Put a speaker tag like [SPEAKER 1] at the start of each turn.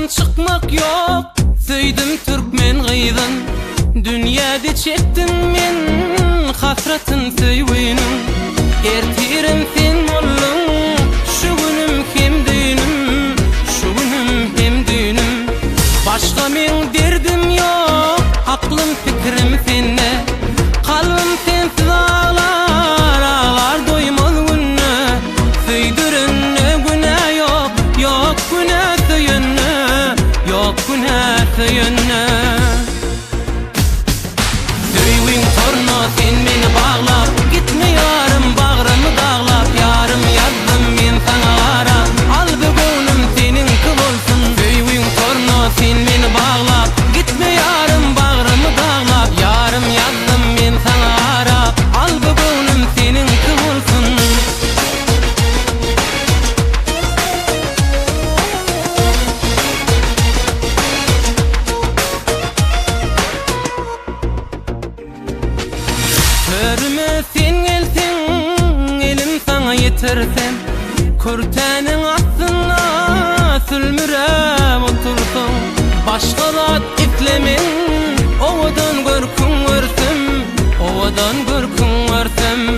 [SPEAKER 1] Ýatdan çykmak ýok, söýdüm türkmen gyzyn Dünýäde çekdim men hasratyn söýgüniň Ertirem sen bolduň, şu günüm hem düýnüm Şu günüm hem düýnüm Başga meň derdim ýok, aklym pikirim sende Kalbym sensiz aglar, aglar doýmaz günde Söýdürende günä ýok, ýok günä söýende, ýok günä söýende. Söýgiň toruna sen meni baglap, Gitme ýarym bagrymy daglap, Ýarym ýazdym men saňa gara, Al bu göwnüm seniňki bolsun. Söýgiň toruna sen meni baglap, Gitme ýarym bagrymy daglap, Ýarym ýazdym men saňa gara, Al bu göwnüm seniňki bolsun. Törüme sen gelseň, elim saňa ýetirsem, Kürtäniň astynda sülmüräp otursaň, Başga zat islemen, owadan görküň görsem, Owadan görküň görsem.